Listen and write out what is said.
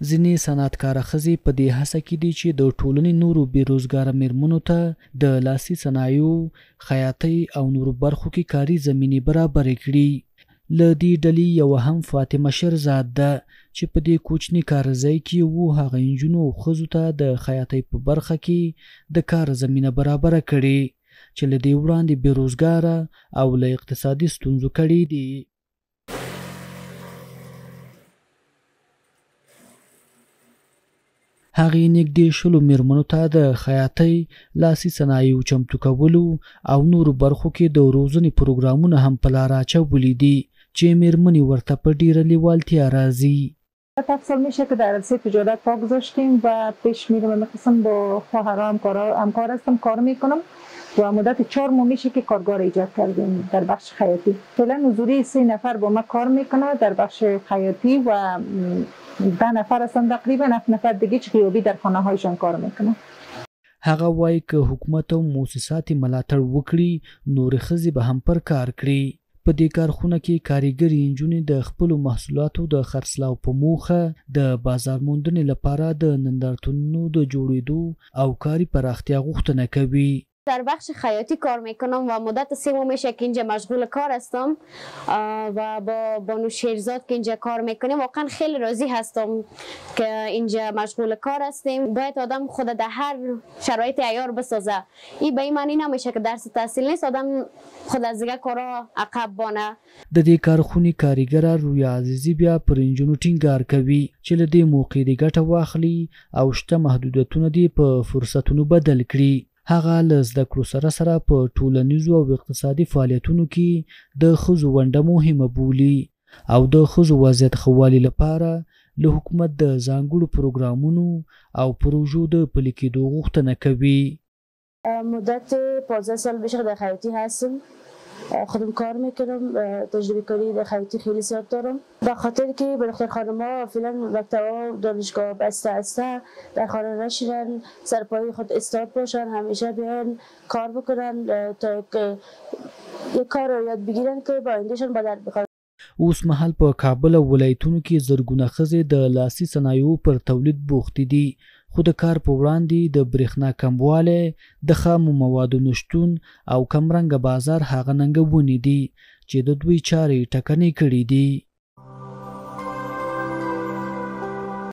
ځینې صنعتکاره ښځې په دې هڅه کې دي چې د ټولنې نورو بې روزګاره مېرمنو ته د لاسي صنایعو، خیاطۍ او نورو برخو کې کاري زمینې برابرې کړي. له دې ډلې یوه هم فاطمه شېرزاد ده چې په دې کوچني کارځای کې یې وو هغه نجونو او ښځو ته د خیاطۍ په برخه کې د کار زمینه برابره کړې چې له دې وړاندې بې روزګاره او له اقتصادي ستونزو کړېدې. هغې نږدې شلو میرمنو ته د خیاطۍ، لاسي صنایعو چمتو کولو او نورو برخو کې د روزنې پروګرامونه هم په لاره اچولي دي چې میرمنې ورته په ډیره لیوالتیا راځي. هفت سال میشه که در عرصه تجارت پا گذاشتیم و پیش میرم. همی قسم با خواهرها همکار هستم، کار میکنم و مدت 4 ماه میشه که کارگاه ایجاد کردیم در بخش خیاطی. فعلا حضوری سه نفر با ما کار میکنه در بخش خیاطی و 10 نفر هستن، تقریبا 7 نفر دیگه چه غیابی در خانه هایشان کار میکنه. هغه وایي که حکومت او موسسات ملاتړ وکړي، نورې ښځې به هم پر کار کړي. په دې کارخونه کې کاریګرې نجونې د خپلو محصولاتو د خرڅلاو په موخه د بازار موندنې لپاره د نندارتونونو د جوړېدو او کاري پراختیا غوښتنه کوي. در بخش خیاطی کار میکنم و مدت 3 ماه میشه که اینجا مشغول کار هستم و با بانو شیرزاد که اینجا کار میکنیم، واقعا خیلی راضی هستم که اینجا مشغول کار هستیم. باید آدم خود در هر شرایط عیار بسازه. این به این معنی نمیشه که درس تحصیل نیست، آدم خود از دیگه کارا عقب بانه. د دې کارخونې کاریګره رویا عزیزي بیا پر نجونو ټینګار کوي چې له دې موقع دې ګټه واخلي او شته محدودیتونه دې په فرصتونو بدل کړي. هغه له زده کړو سره سره په ټولنیزو او اقتصادي فعالیتونو کې د ښځو ونډه مهمه بولي او د ښځو وضعیت ښه والي لپاره له حکومت د ځانګړو پروګرامونو او پروژو د پلي کېدو غوښتنه کوي. مدت 15 سال میشه در خیاطی هستم. خودم کار میکنم. تجربه کاری در خیاطی خیلی زیاد دارم. به خاطر که به دختر خانم‌ها فعلا مکتب، دانشگاه بسته است، در خانه نشینن، سرپای خود استاد باشن، همیشه بیان کار بکنن تا یک کار رو یاد بگیرن که با آیندهشان به درد بخوره. اوس مهال په کابل او ولایتونو کې زرګونه ښځې د لاسي صنایعو پر تولید بوختې دي، خو د کار په وړاندې د برېښنا کموالی، د خامو موادو نشتون او کمرنګه بازار هغه ننګونې دي چې د دوی چارې ټکنۍ کړې دي.